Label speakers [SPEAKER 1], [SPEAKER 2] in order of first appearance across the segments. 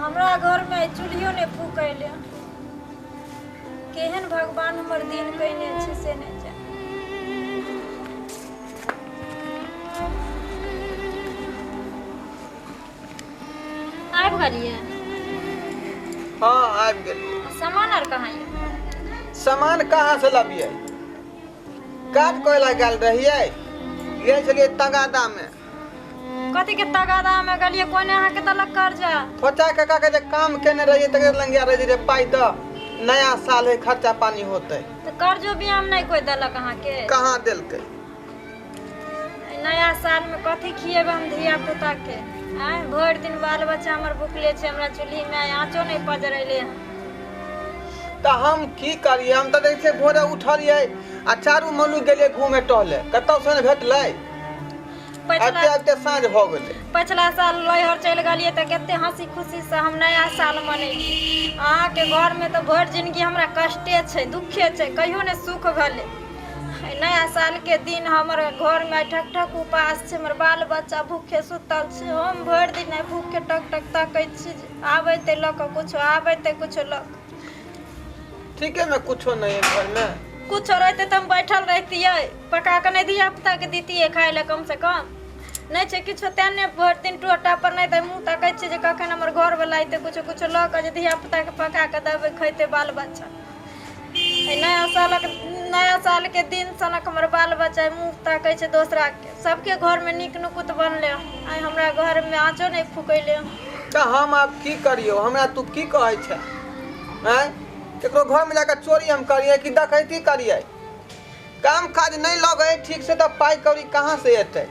[SPEAKER 1] हमरा घरमे आइ चूल्हियो नहि फूकैले। केहन भगवान हमर दिन कयने छै से नहि जानि। आबि गेलियै?
[SPEAKER 2] हाँ, आबि गेलियै।
[SPEAKER 1] सामान आर कहाँ यऽ?
[SPEAKER 2] सामान कहाँ से लबियै? काज करे ला गेल रहियै, गेल छलियै तगादा में।
[SPEAKER 1] कथी के तगादा में गेलियै? कोने अहाँके देलक कर्जा?
[SPEAKER 2] फोचा काका के जे काम केने रहियै तकर लंगिया रहि रे पाइ दऽ, नया साल है, खर्चा पानी होतै।
[SPEAKER 1] तऽ कर्जो बियाम नहि कोइ देलक अहाँके?
[SPEAKER 2] कहाँ देलकै।
[SPEAKER 1] नया सालमे कथी खिएबै हम धिया पुताके? आँय, भरि दिन बाल बच्चा हमर भुखले छै। हमरा चूल्हीमे आइ आँचो नहि पजरेलै हन।
[SPEAKER 2] तऽ हम की करियै? हम तऽ देखै छियै भोरे उठलियै आ चारू मलुक गेलियै घूमे टहले, कतौ से नहि भेटलै।
[SPEAKER 1] पछिला
[SPEAKER 2] आबिते आबिते साँझ भऽ गेलै।
[SPEAKER 1] पछिला साल नैहर चलि गेलियै तऽ कते हँसी खुशीसँ हम नया साल मनेलियै। अहाँके घरमे तऽ भरि जिनगी हमरा कष्टे छै, दुखे छै, कहियो नहि सुख भेलै। नया सालके दिन हमर घरमे आइ ठक ठक उपास छै। हमर बाल बच्चा भूखे सुतल छै। हम भरि दिन आइ भूखे टक टक तकै छी जे आबै तऽ लऽ कऽ किछो, आबै तऽ किछो लऽ कऽ।
[SPEAKER 2] ठीके में कुछो नहीं है घर में।
[SPEAKER 1] कुछो रहितै तऽ हम बैठल रहितियै, पका कऽ नहि धिया पुताके दितियै खाय लए कमसँ कम। नहि छै किछो, तेँ ने भरि दिन टोटा पर नहि तऽ मुँह तकै छियै जे कखन हमर घरवला अयतै किछो किछो लऽ कऽ, जे धिया पुताके पका कऽ देबै, खयतै बाल बच्चा। एहि नया सालक, नया सालके दिन सनक हमर बाल बच्चा मुँह ताकै छै दोसराके। सबके घरमे नीक नुकुत बनलै, आइ हमरा घरमे आँचो नहि फुकैले।
[SPEAKER 2] तऽ हम आब की करियौ? हमरा तू की कहै छै? आँय, ककरो घरमे जाकऽ चोरी हम करियै कि डकैती करियै? काम काज नहि लगै ठीक से तऽ पाइ कौड़ी कहाँ से एतै?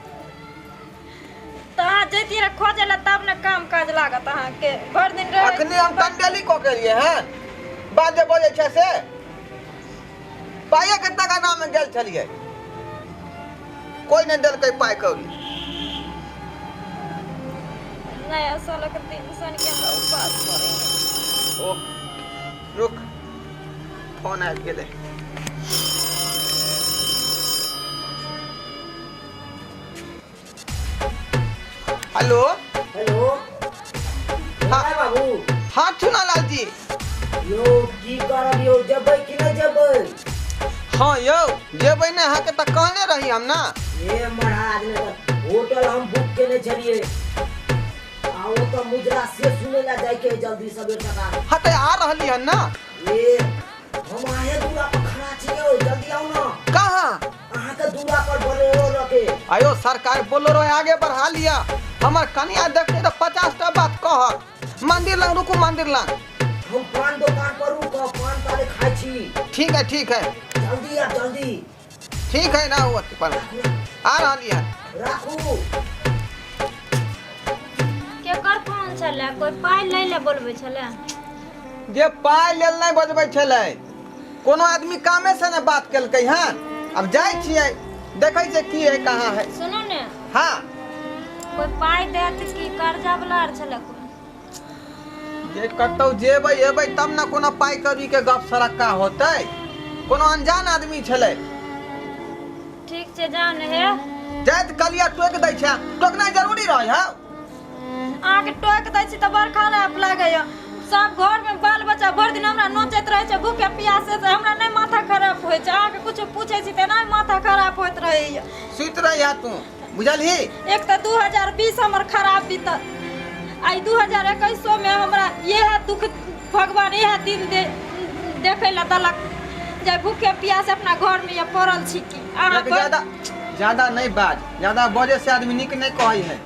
[SPEAKER 1] तऽ अहाँ जैतियै रहए खोजै लए तब ने काम काज लागत अहाँके। भरि दिन रहै
[SPEAKER 2] अखने हम कंडेली कऽ के एलियै हन। बात जे बजै छै से पाइए के तगादामे गेल छलियै, कोइ नहि देलकै पाइ कौड़ी।
[SPEAKER 1] नया सालक दिन सन के हमरा उपास करै।
[SPEAKER 2] ओह, रुक, फोन आबि गेलै। हेलो।
[SPEAKER 3] हेलो।
[SPEAKER 2] हाँ।
[SPEAKER 3] हाँ बाबू।
[SPEAKER 2] हाँ चुनालाल जी।
[SPEAKER 3] यौ, की करब यौ? जेबै कि नहि जेबै?
[SPEAKER 2] हाँ यौ, जेबै ने। अहाँके तऽ कहने रही हम ना।
[SPEAKER 3] हे महाराज, ने तऽ होटल हम बुक केने छलियै आ ओ तऽ मुजरा से सुनै लए जाइके है जल्दी सबेर सकाल।
[SPEAKER 2] हाँ, तऽ आ रहली हन ना।
[SPEAKER 3] ए, हम अहें दूरा पर खड़ा छी यौ, जल्दी आउ ना।
[SPEAKER 2] कहाँ?
[SPEAKER 3] अहाँके दूरा पर बोलेरो लऽ के।
[SPEAKER 2] आयो सरकार, बोलेरो आगे बढ़ा लिया। हमर कनिया देखते तऽ 50 टा बात कहत। मंदिर लग रुकू, मंदिर लग।
[SPEAKER 3] हम पान दोकान पर रुकब, पान ताले खाइ छी।
[SPEAKER 2] ठीक है, ठीक है।
[SPEAKER 3] जल्दी आ, जल्दी।
[SPEAKER 2] ठीक है ना, वो पर आ रहली हन।
[SPEAKER 3] राखू।
[SPEAKER 1] केकर फोन छलै? कोइ पाइ लै लए बोलबै छलै?
[SPEAKER 2] जे पाइ लेल नहि बजबै छलै, कोनो आदमी कामे से ने बात केलकै हन। आब जाइ छियै, देखै छियै की है, कहाँ है।
[SPEAKER 1] सुनू ने।
[SPEAKER 2] हाँ।
[SPEAKER 1] कोइ पाइ देत कि कर्जा वाला आर छलै कोइ?
[SPEAKER 2] जे कतौ जेबै एबै तब ने कोनो पाइ कौड़ी के गप सड़क्का होतै। कोनो अनजान आदमी छलै।
[SPEAKER 1] ठीक छै, जाउ ने हे।
[SPEAKER 2] जाइत कलिया टोकि दै छै। टोकनाइ जरूरी रहै है?
[SPEAKER 1] अहाँके टोकि दै छी तऽ बड़ खराब लागैया। सब घरमे बाल बच्चा भरि दिन हमरा नोचैत रहै छै भूखे प्यासे से, हमरा नहि माथा खराब होइ छै? अहाँके कुछो पूछै छी तऽ एनाहि माथा खराब होइत रहैया।
[SPEAKER 2] सुति रहिया तू, बुझलही?
[SPEAKER 1] एक तऽ 2020 हमर खराब बीतल, आइ 2021मे हमरा इएह दुख, भगवान इएह दिन दे देखै लए देलक जे भूखे प्यासे अपना घरमे ये पड़ल छी की अहाँ।
[SPEAKER 2] देख, ज्यादा ज्यादा नहीं बाज। ज्यादा बजे से आदमी नीक नहीं कहै है।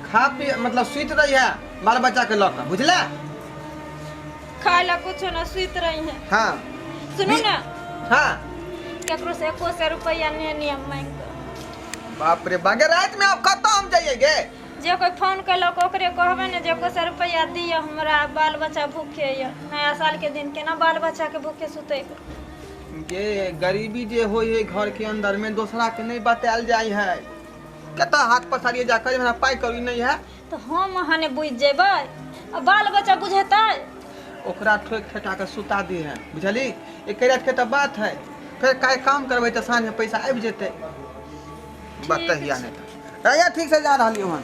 [SPEAKER 2] खा पी, मतलब सुति रही है बाल बच्चा के लऽ कऽ, बुझले?
[SPEAKER 1] खाय लए कुछो ना, सुति रही है।
[SPEAKER 2] हाँ।
[SPEAKER 1] सुनू ने।
[SPEAKER 2] हाँ।
[SPEAKER 1] केकरो से एको सौ रुपैआ नहि नियम मांगि कऽ।
[SPEAKER 2] बाप रे बागे, रात में अब कतऽ हम जाइए गे?
[SPEAKER 1] जे कोइ फोन केलक ओकरे कहबै ने जे एको सौ रुपैआ दिअ, हमरा बाल बच्चा भूखे यऽ। नया सालके दिन केना बाल बच्चाके भूखे सुतेबै?
[SPEAKER 2] गे, गरीबी जे होइ है घर के अंदर में, दोसरा के नहीं बतायल जाइ है। कतऽ हाथ पसारिए जाकर हमरा पाइ कौड़ी नहीं है।
[SPEAKER 1] तऽ हम अहाँ नहि बुझि जेबै आ बाल बच्चा बुझेतै?
[SPEAKER 2] ओकरा ठोकि ठका के सुता दी है, बुझली? एक रात के तऽ बात है, फेर काल्हि काम करबै तऽ साँझ में पैसा आबि जेतै। बतहिया नहि तऽ रहिया। ठीक से, जा रहली हन।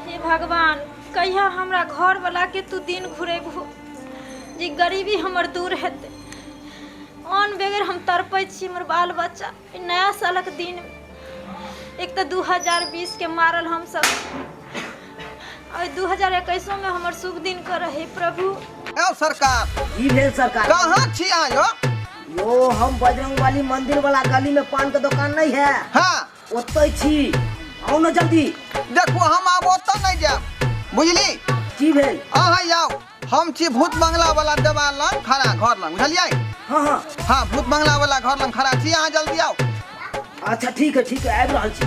[SPEAKER 1] हे भगवान। कहिया हमरा घरवलाके तू दिन घुरेबहु जे गरीबी हमर दूर हेतै। अन्न बगैर हम तड़पै छी, हमर बाल बच्चा। ई नया सालक दिन एक तऽ 2020 के मारल हमसब, एहि 2021मे हमर शुभ दिन के रहै प्रभु।
[SPEAKER 2] यौ सरकार,
[SPEAKER 3] की भेल सरकार?
[SPEAKER 2] कहाँ छी अहाँ यौ?
[SPEAKER 3] यो हम बजरंग वाली मंदिर वाला गली में पान के दुकान नहीं है?
[SPEAKER 2] हाँ।
[SPEAKER 3] ओतै छी, आउ ने जल्दी।
[SPEAKER 2] देखू, हम आब ओतऽ नहि जायब, बुझली?
[SPEAKER 3] की भेल?
[SPEAKER 2] अहाँ आउ, हम छी भूत बंगला वाला देवाल लग खड़ा, घर लग, बुझलियै?
[SPEAKER 3] हाँ हाँ।
[SPEAKER 2] हाँ, भूत बंगला वाला घर लग खड़ा छी, अहाँ जल्दी आउ।
[SPEAKER 3] अच्छा ठीक है, ठीक है, आबि रहल छी।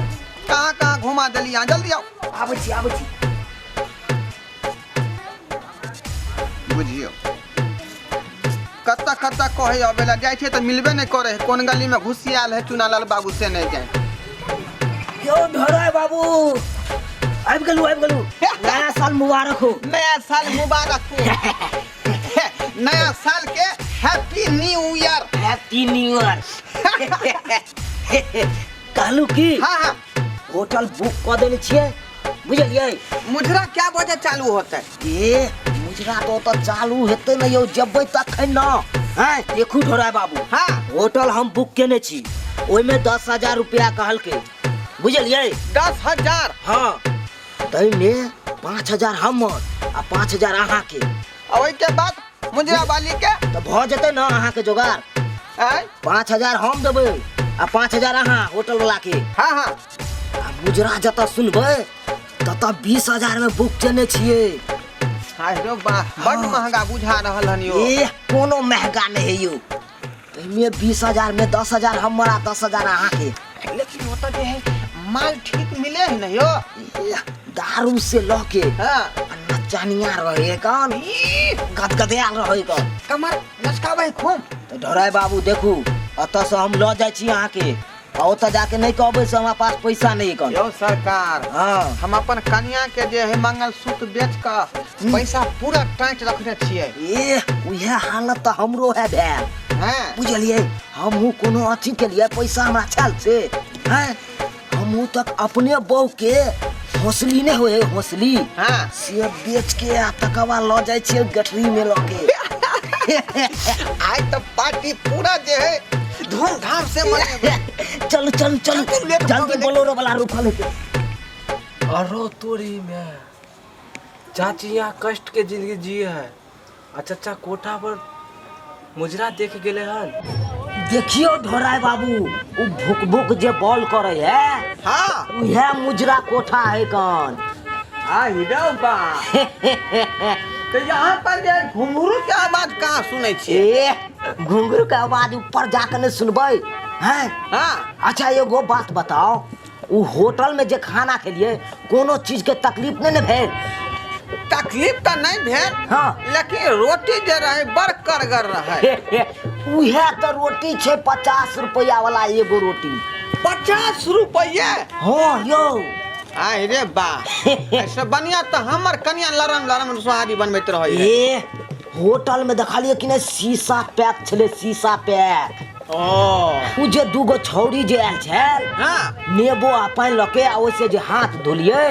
[SPEAKER 2] कहाँ कहाँ घुमा देली अहाँ, जल्दी आउ।
[SPEAKER 3] आबै छी, आबै छी।
[SPEAKER 2] बुझियौ, कतऽ कतऽ कहै अबै लए जाइ छै तऽ मिलबे नहि करै है, कोन गलीमे घुसी आयल है चुनालाल बाबू से नहि जाय।
[SPEAKER 3] यौ ढोराय बाबू, आबि गेलू, आबि गेलू। नया साल मुबारक हो।
[SPEAKER 2] नया साल मुबारक हो। नया साल के happy new year.
[SPEAKER 3] Happy new year. कहलू की?
[SPEAKER 2] हाँ हाँ।
[SPEAKER 3] होटल बुक कऽ देने छियै, बुझलियै?
[SPEAKER 2] मुजरा क्या बजे चालू होतै?
[SPEAKER 3] ए मुजरा तऽ ओतऽ चालू हेतै ने यौ, जेबै तखन ने। हैं देखू ढोराय बाबू।
[SPEAKER 2] हाँ।
[SPEAKER 3] होटल हम बुक केने छी, ओहिमे 10,000 रुपया कहलकै, बुझलियै?
[SPEAKER 2] 10,000?
[SPEAKER 3] हाँ, ताहिमे 5,000 हमर आ 5,000 अहाँके।
[SPEAKER 2] आ ओहिके बाद मुजरा वाली के?
[SPEAKER 3] तऽ भऽ जेतै ने अहाँके जोगाड़।
[SPEAKER 2] आँय?
[SPEAKER 3] 5,000 हम देबै आ 5,000 अहाँ होटल वाला के।
[SPEAKER 2] हाँ हाँ।
[SPEAKER 3] आ मुजरा जतऽ सुनबै ततऽ 20,000 में बुक केने छियै।
[SPEAKER 2] हाय रो बा, बड महंगा बुझा रहल हन यौ।
[SPEAKER 3] ए कोनो महंगा नहीं है यौ, एहिमे 20,000 में 10,000 हमर आ 10,000 अहाँके।
[SPEAKER 2] लेकिन ओतऽ जे है माल ठीक मिले है ना यौ?
[SPEAKER 3] ए, दारू से लऽ के
[SPEAKER 2] हाँ।
[SPEAKER 3] आ नचनिया रहे कन, गदगदायल रहे कन,
[SPEAKER 2] कमर लचकाबै खूब।
[SPEAKER 3] तऽ ढोराय बाबू देखू, एतऽ से हम लऽ जाइ छी अहाँके, आ ओतऽ जाके नहि कहबै से हमरा पास पैसा नहीं कन।
[SPEAKER 2] यौ सरकार।
[SPEAKER 3] हाँ।
[SPEAKER 2] हम अपन कनिया के जे है मंगलसूत्र बेच कऽ पैसा पूरा टाइट रखने छियै।
[SPEAKER 3] ए उएह हालत तऽ हमरो है भेल।
[SPEAKER 2] हैं?
[SPEAKER 3] बुझलियै, हमहूँ कोनो अथी के लिए पैसा हमरा छल से हैं, हमहूँ तक अपने बहू के हौसली नहीं होए हौसली।
[SPEAKER 2] हाँ।
[SPEAKER 3] से बेच के आ तकर बाद लऽ जाइ छियै गठरी में लऽ के।
[SPEAKER 2] आइ तऽ पार्टी पूरा जे है धूमधाम से मनेबै।
[SPEAKER 3] चलू चलू चलू,
[SPEAKER 2] जल्दी लेट भऽ
[SPEAKER 3] जल्दी
[SPEAKER 2] गेलै।
[SPEAKER 3] बोलेरो वाला रुकल हेतै।
[SPEAKER 4] अरो तोरी में चाची यहाँ कष्ट के जिंदगी जिए है आ चचा कोठा पर मुजरा देख गेले हन।
[SPEAKER 3] देखियो ढोराय बाबू, उ भुक भुक जे बॉल करे है।
[SPEAKER 2] हाँ।
[SPEAKER 3] उहे मुजरा कोठा है कन।
[SPEAKER 2] आ हिरो बा, तो यहाँ पर जे घुंघरू के आवाज कहाँ सुनै छियै?
[SPEAKER 3] ए घुंघरू के आवाज ऊपर जाके नहीं सुनबै हैं?
[SPEAKER 2] हाँ।
[SPEAKER 3] अच्छा एगो बात बताओ, उ होटल में जे खाना खेलिए कोनो चीज के तकलीफ नहीं ने भेल?
[SPEAKER 2] तकलीफ तऽ नहीं भेल।
[SPEAKER 3] हाँ।
[SPEAKER 2] लेकिन रोटी जे रहे बड़ करगर रहे।
[SPEAKER 3] उहे तऽ रोटी छै 50 रुपया वाला एगो रोटी।
[SPEAKER 2] 50 रुपये?
[SPEAKER 3] हाँ यौ।
[SPEAKER 2] आय रे बा, ऐसे बढ़िया तऽ हमर कनिया लरम लरम सोहारी बनबैत रहै।
[SPEAKER 3] ए होटल में देखलिए कि नहीं शीशा पैक छलै, शीशा पैक।
[SPEAKER 2] ओ।
[SPEAKER 3] उ जे दूगो छौड़ी जे आयल छल।
[SPEAKER 2] हाँ।
[SPEAKER 3] नेबो आ पानि लऽ के आ ओहिसे जे हाथ धोलिए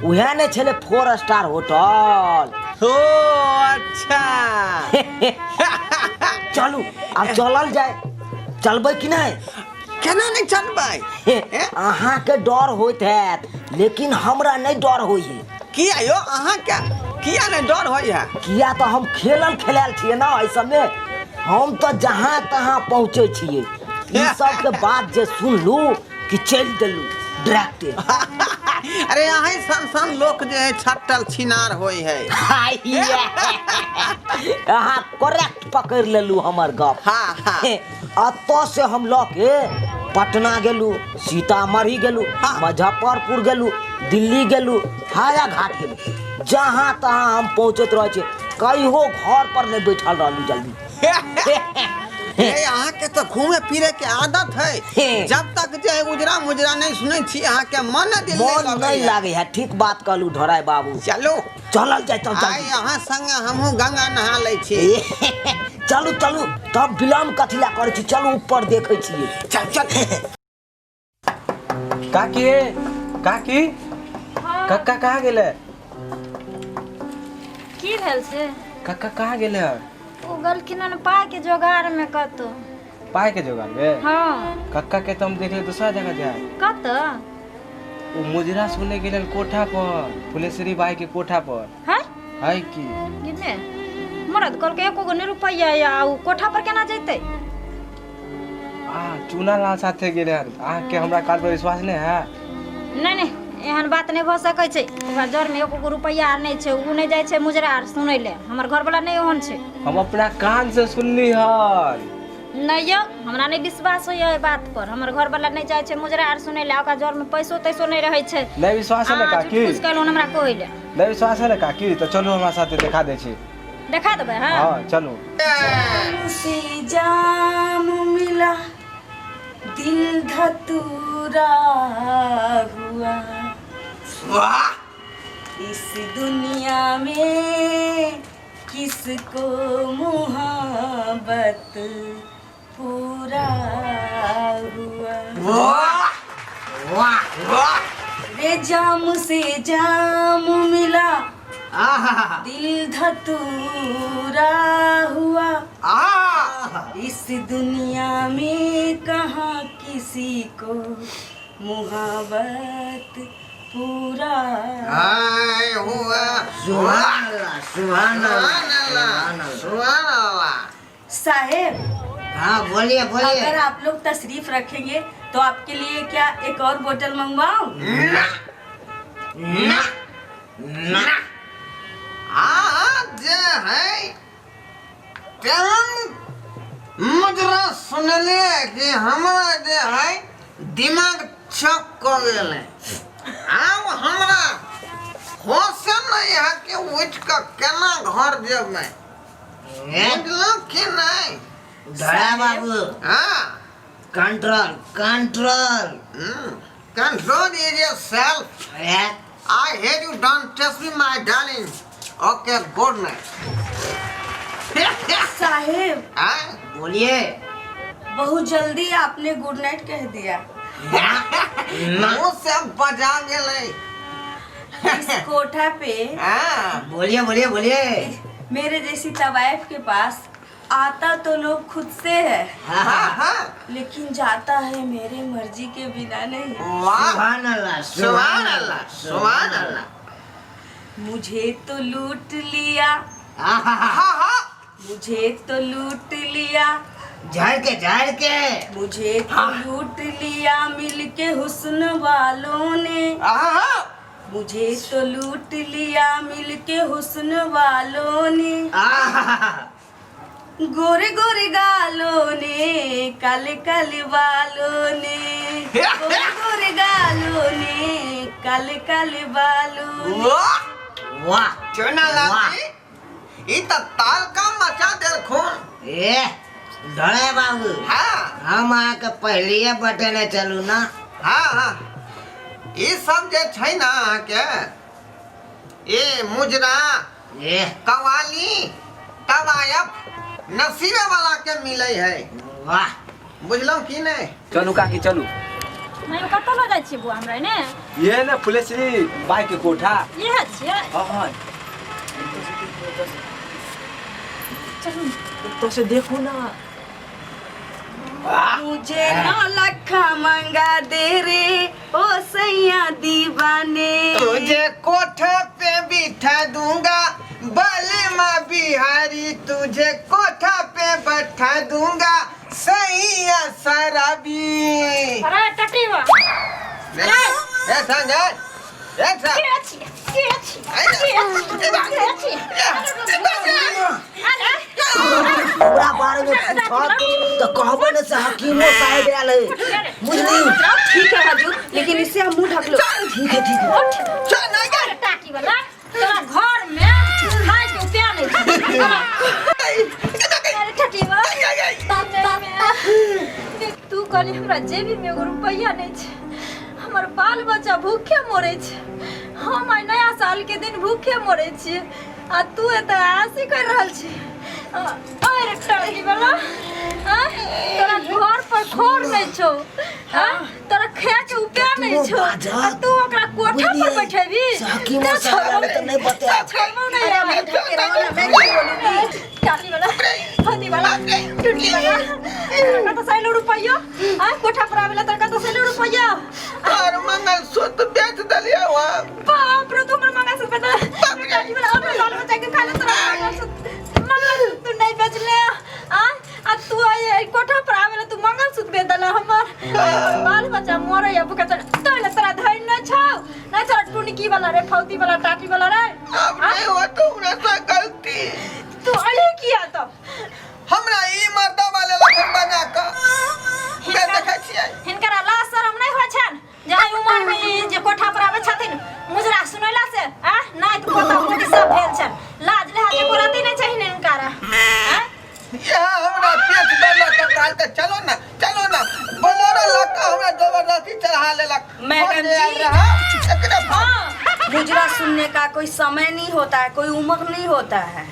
[SPEAKER 3] उएह नहि छलै 4 स्टार होटल।
[SPEAKER 2] ओ अच्छा।
[SPEAKER 3] चलू आब चलल जाय, चलबै कि नहि?
[SPEAKER 2] केना नहि चलबै?
[SPEAKER 3] अहाँके डर होइत हैत, लेकिन हमरा नहि डर होइ है।
[SPEAKER 2] किया यौ, अहाँके किया नहि डर होइ है?
[SPEAKER 3] किया तऽ हम खेलल खेलायल छियै ने एहि सबमे, हम तऽ जहाँ तहाँ पहुँचै छियै। ई सबके बात जे सुनलू कि चलि देलू डायरेक्टे।
[SPEAKER 2] अरे अहीं सन सन लोक जे है छट्टल छिनार होइ है।
[SPEAKER 3] अहाँ करेक्ट पकड़ि लेलू हमर गप।
[SPEAKER 2] हाँ, हाँ।
[SPEAKER 3] एतऽ से हम लऽ के पटना गेलू, सीतामढ़ी गेलू,
[SPEAKER 2] हाँ।
[SPEAKER 3] मुजफ्फरपुर गेलू, दिल्ली गेलू, हाया घाट गेलू, जहाँ तहाँ हम पहुँचैत रहै छी, कहियो घर पर नहि बैठल रहलू जल्दी।
[SPEAKER 2] ए अहाँके तऽ घूमे फिरे के आदत है, जब तक जे है उजरा मुजरा नहीं सुनै छी अहाँके मन दिल नहीं
[SPEAKER 3] मन
[SPEAKER 2] लगै
[SPEAKER 3] नहीं
[SPEAKER 2] है।
[SPEAKER 3] लागे है। ठीक बात कहलू ढोराय बाबू।
[SPEAKER 2] चलू
[SPEAKER 3] चलल जाय तब
[SPEAKER 2] आइ
[SPEAKER 3] जल्दी।
[SPEAKER 2] अहाँ संगे हमहूँ गंगा नहा लै छी।
[SPEAKER 3] ए, चलू चलू, तब विलम्ब कथी लए करै छी, चलू ऊपर देखै छियै।
[SPEAKER 2] चल चल।
[SPEAKER 4] काकी, काकी।
[SPEAKER 1] हाँ।
[SPEAKER 4] कक्का कहाँ गेलै?
[SPEAKER 1] की भेल से?
[SPEAKER 4] कक्का कहाँ गेले हन?
[SPEAKER 1] ओ गेलखिन हन पाइ के जोगाड़ में कतौ।
[SPEAKER 4] पाइ के जोगाड़ में?
[SPEAKER 1] हाँ।
[SPEAKER 4] कक्का के तो हम देखले दूसरा जगह जाए।
[SPEAKER 1] कतऽ?
[SPEAKER 4] ओ मुजरा सुने गेलन कोठा पर, फुलेश्वरी बाई के कोठा पर।
[SPEAKER 1] है?
[SPEAKER 4] है की?
[SPEAKER 1] गिने मरद कहलकै एको गो नहि रुपैआ या ओ कोठा पर केना जैतै?
[SPEAKER 4] आ चूना लाल साथे गेले हन। अहाँके हमरा काल पर विश्वास नहि है?
[SPEAKER 1] नहि नहि, एहन बात नहि भऽ सकै छै। ओकरा जरमे एको गो रुपैआ आर नहि छै, ओ नहि जाइ छै मुजरा आर सुनै लए। हमर घरवला नहि ओहन छै।
[SPEAKER 4] हम अपना कान से सुनली हन।
[SPEAKER 1] नहि यौ, हमरा नहि विश्वास होइए एहि बात पर। हमर घरवला नहि जाइ छै मुजरा आर सुनै लए, ओकरा जरमे पैसो तैसो नहि रहै छै।
[SPEAKER 4] नहि विश्वास है ने
[SPEAKER 1] अहाँ
[SPEAKER 4] काकी?
[SPEAKER 1] झूठ फूस कहलहुँ हमरा कहै लए।
[SPEAKER 4] नहि विश्वास है ने काकी? तऽ चलू हमरा साथे देखा दै छी।
[SPEAKER 1] देखा देबै? हँ
[SPEAKER 4] हँ चलू।
[SPEAKER 5] से जाम मिला दिल धतूरा हुआ,
[SPEAKER 2] वाह।
[SPEAKER 5] इस दुनिया में किसको मोहब्बत पूरा हुआ।
[SPEAKER 2] वाह वाह वाह।
[SPEAKER 5] रे जाम से जाम मिला
[SPEAKER 2] आहा
[SPEAKER 5] दिल धतूरा हुआ,
[SPEAKER 2] आहा।
[SPEAKER 5] इस दुनिया में कहाँ किसी को मोहब्बत पूरा
[SPEAKER 2] आय हुआ।
[SPEAKER 3] सुभान अल्लाह, सुभान अल्लाह,
[SPEAKER 2] सुभान अल्लाह, सुभान अल्लाह।
[SPEAKER 5] साहेब।
[SPEAKER 3] हाँ बोलिए बोलिए।
[SPEAKER 5] अगर आप लोग तशरीफ रखेंगे तो आपके लिए क्या एक और बोतल मंगवाऊं?
[SPEAKER 2] ना ना ना, आ जे है तेहन मुजरा सुनलियै कि हमरा जे है दिमाग चक कऽ गेलै। आब हमरा होश नहि है कि उठि कऽ केना घर जेबै, बुझलहुँ कि नहि?
[SPEAKER 3] धरा बाबू।
[SPEAKER 2] हाँ।
[SPEAKER 3] Control control.
[SPEAKER 2] Control is yourself. I hate you, don't touch me, my darling. Okay, good night.
[SPEAKER 5] साहेब।
[SPEAKER 2] हाँ?
[SPEAKER 3] बोलिए।
[SPEAKER 5] बहुत जल्दी आपने गुड नाइट कह दिया।
[SPEAKER 2] मुँह से बजा गेलै।
[SPEAKER 5] इस कोठा पे
[SPEAKER 2] हाँ।
[SPEAKER 3] बोलिए बोलिए बोलिए।
[SPEAKER 5] मेरे जैसी तवायफ के पास आता तो लोग खुद से है,
[SPEAKER 2] हाँ हाँ,
[SPEAKER 5] लेकिन जाता है मेरे मर्जी के बिना नहीं।
[SPEAKER 2] वाह,
[SPEAKER 3] सुभान अल्लाह,
[SPEAKER 2] सुभान अल्लाह, सुभान अल्लाह।
[SPEAKER 5] मुझे तो लूट लिया,
[SPEAKER 3] आहा,
[SPEAKER 2] हाँ हाँ,
[SPEAKER 5] मुझे तो लूट लिया,
[SPEAKER 3] झाड़ के झाड़ के,
[SPEAKER 5] मुझे तो लूट लिया मिलके हुस्न वालों ने,
[SPEAKER 2] आहा,
[SPEAKER 5] मुझे तो लूट लिया मिलके हुस्न वालों ने,
[SPEAKER 3] आहा,
[SPEAKER 5] गोरे गोरे गालों ने, काले काले बालों ने, गोरे गोरे गालों ने, काले काले बालों ने।
[SPEAKER 2] वाह
[SPEAKER 3] वाह।
[SPEAKER 2] चुना लाल जी, ई त तालका मचा देलखुन।
[SPEAKER 3] ए धरे बाबू।
[SPEAKER 2] हाँ।
[SPEAKER 3] हम अहाँके पहलिए बटेने चलू ना।
[SPEAKER 2] हाँ हाँ, ई सब जे छै ना अहाँके, ए मुजरा
[SPEAKER 3] ए
[SPEAKER 2] कवाली तवायफ नसीबे वाला के मिले है।
[SPEAKER 3] वाह।
[SPEAKER 2] बुझलहुँ की नहि?
[SPEAKER 4] चलू काकी चलू।
[SPEAKER 1] नहि, कतऽ लऽ जाइ छियै बुआ हमरा एने?
[SPEAKER 4] ये ने फुलेश्वरी बाई के कोठा।
[SPEAKER 1] इएह छियै?
[SPEAKER 4] हाँ हाँ, तो से देखो ना।
[SPEAKER 5] मुझे 9 लाख मंगा दे रे ओ सैया दीवाने,
[SPEAKER 2] तुझे कोठा पे बिठा दूंगा बलमा बिहारी, तुझे कोठा पे बैठा दूंगा सैया शराबी।
[SPEAKER 1] अरे टटीवा।
[SPEAKER 2] ए संजय, ए संजय।
[SPEAKER 1] के छियै? के छियै? के छियै? के छियै? अरे
[SPEAKER 3] हमरा बारे में पूछत तो कहबे ने से हकीमो साहेब आयल है, बुझली?
[SPEAKER 5] ठीक है हजूर, लेकिन इससे हम मुंह ढक लो।
[SPEAKER 3] ठीक है ठीक है।
[SPEAKER 2] चल नहीं गए।
[SPEAKER 1] अरे टाकी वाला, तोरा घर में खाय के उपाय नहि छै। अरे टटीवा, तू कहली हमरा जेबी में एगो रुपैआ नहि छै, हमर बाल बच्चा भूखे मरै छै, हम आइ नया साल के दिन भूखे मरै छियै आ तू एतऽ आसी कर रहल छी। अरे टंकी वाला, तोरा घर पर खोर नहि छौ, तोरा खाए के उपाय नहीं छौ आ तू ओकरा कोठा पर बैठेबी
[SPEAKER 3] सखी मसाला में तो नहीं बताया।
[SPEAKER 1] छोड़बो नहीं।
[SPEAKER 5] अरे मुंह ढक के रहो ना, मैं नहीं बोलूंगी।
[SPEAKER 1] टाटी वाला, फदी वाला, टूटी वाला, तोरा कतऽ से अयलौ रुपैया? आँय, कोठा पर आबे ला तोरा कतऽ से अयलौ रुपैया?
[SPEAKER 2] तोहर मंगलसूत्र बेच देलियौ हम।
[SPEAKER 1] बाप रे, तू हमर मंगलसूत्र बेच, टाटी वाला, अपने बाल बच्चा के खा ले तोरा मंगलसूत्र। मंगलसूत्र नहीं बेचले आँय, आ तू आइ कोठा पर आबे ला तू मंगलसूत्र बेच देला हमर। बाल बच्चा मरे या भूखे चल तोरा, तोरा धैर्य नहीं छौ, नहीं तोरा टुनकी वाला रे, फौती वाला, टाटी वाला रे।
[SPEAKER 2] अब नहीं हो तो हमरा से गलती।
[SPEAKER 1] तू अले किया तब?
[SPEAKER 2] हमरा ई मर्दा वाले लखन बना कऽ के देखै छियै।
[SPEAKER 1] हिनकर लाज शरम नहीं होइ छनि जे एहि उमर में ई जे कोठा पर आबै छथिन मुजरा सुनैला से आ नाति पोता पोती सब भेल छनि, लाज लिहाज एको रत्ती नहीं छनि हिनकर आ?
[SPEAKER 2] यह हमरा पेट देलक तऽ कहलकै चलो ना चलो ना, बोलेरो लऽ कऽ हमरा जबरदस्ती चढ़ा लेलक।
[SPEAKER 5] मैडम
[SPEAKER 2] फोन जे आयल
[SPEAKER 5] जी।
[SPEAKER 2] रहै, एकरे
[SPEAKER 1] हाँ।
[SPEAKER 5] मुजरा सुनने का कोई समय नहीं होता है, कोई उम्र नहीं होता है।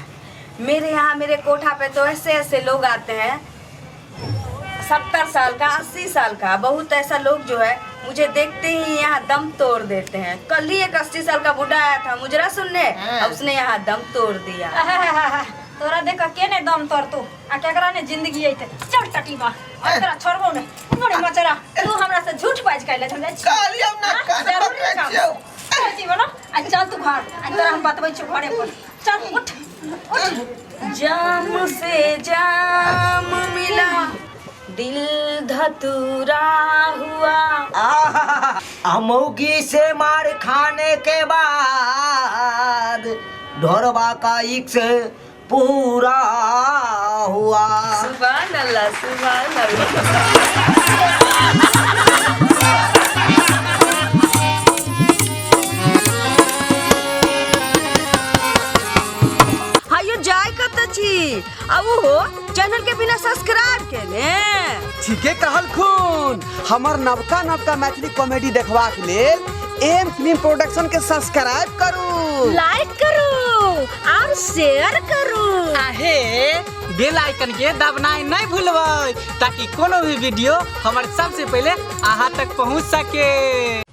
[SPEAKER 5] मेरे यहाँ मेरे कोठा पे तो ऐसे ऐसे लोग आते हैं, 70 साल का, 80 साल का, बहुत ऐसा लोग जो है मुझे देखते ही यहाँ दम तोड़ देते हैं। कल ही एक 80 साल का बुढ़ा आया था मुजरा सुनने, और उसने यहाँ दम तोड़ दिया।
[SPEAKER 1] तोरा देख के ने दम तोड़ तू आ केकरा ने जिंदगी अइते। चल टटीबा, तोरा छोड़बो ने बड़ी मचरा। तू हमरा से झूठ बाज के ले हम जाइ छी।
[SPEAKER 2] कहलियौ ना कान
[SPEAKER 1] जरूरी
[SPEAKER 2] पकड़ै
[SPEAKER 1] काम।
[SPEAKER 2] छियौ।
[SPEAKER 1] चल बोलो, आ चल तू घर, आ तोरा हम बतबै छियौ घरे पर। चल उठ उठ।
[SPEAKER 5] जाम से जाम मिला, दिल धतूरा हुआ।
[SPEAKER 3] मौगी से मार खाने के बाद ढोरबा का इक्स पूरा हुआ।
[SPEAKER 5] सुभान अल्लाह, सुभान अल्लाह। हायो जाय कत छी आ ओहो चैनल के बिना सब्सक्राइब केने?
[SPEAKER 2] ठीके कहलखुन। हमर नवका नवका मैथिली कॉमेडी देखबाक लेल एम फिल्म प्रोडक्शन के सब्सक्राइब करू,
[SPEAKER 1] लाइक करू और शेयर करू।
[SPEAKER 6] आहे बेल आइकन के दबनाइ नहीं भूलबै ताकि कोनो भी वीडियो हमर सबसे पहले अहाँ तक पहुँच सके।